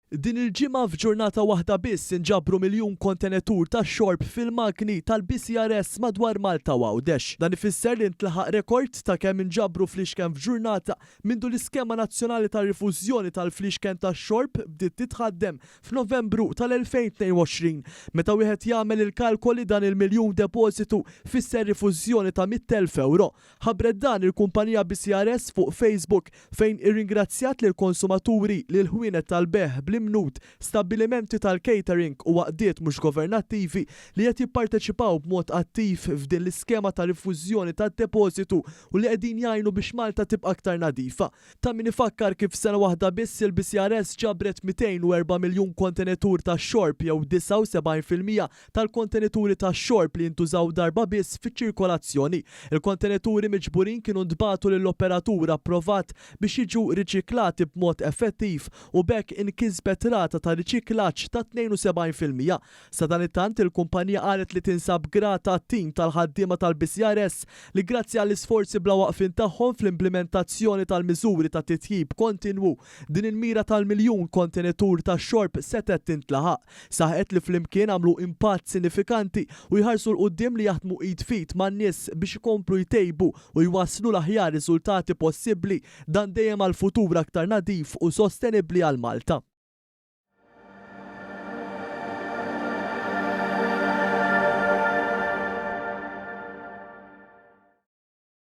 Din il-ġimgħa f'ġurnata waħda biss inġabru miljun kontenetur ta' xorb fil-magni tal-BCRS madwar Malta u Għawdex. Dan ifisser li ntlaħaq rekord ta' kemm inġabru fliexken f'ġurnata mindu l-iskema nazzjonali ta' rifużjoni tal-fliexken tax-xorb bdiet titħaddem f'Novembru tal-2022. Meta wieħed jagħmel il-kalkoli dan il-miljun depożitu fisser rifużjoni ta' 100,000 ewro. Ħabbret dan il-kumpanija BCRS fuq Facebook fejn irringrazzjat lill-konsumaturi, lill-ħwienet tal-bejgħ bl-imnut, stabbilimenti tal-catering u għaqdiet mhux governattivi li qed jipparteċipaw b'mod attiv f'din l-iskema ta' rifużjoni tad-depożitu u li qegħdin jgħinu biex Malta tibqa' aktar nadifa. Ta' min ifakkar kif f'sena waħda biss il-BCRS ġabret 204 miljun kontenitur ta' xorb jew 79% tal-kontenituri tax-xorb li jintużaw darba biss fiċ-ċirkolazzjoni. Il-kontenituri miġburin kienu ntbagħtu lil operatur approvat biex jiġu riċiklati b'mod effettiv u b'hekk inkisbet rata ta' riċiklaġġ ta' 72%. Sadanittant, il-kumpanija qalet li tinsab grata għat-tim tal-ħaddiema tal-BCRS li grazzi għall-isforzi bla waqfien tagħhom fl-implimentazzjoni tal-miżuri ta' titjib kontinwu, din il-mira tal-miljun kontenitur ta' xorb setgħet tintlaħaq. Saħqet li flimkien għamlu impatt sinifikanti u jħarsu 'l quddiem li jaħdmu id f'id man-nies biex ikomplu jtejbu u jwasslu l-aħjar riżultati possibbli, dan dejjem għal futur aktar nadif u sostenibbli għal Malta.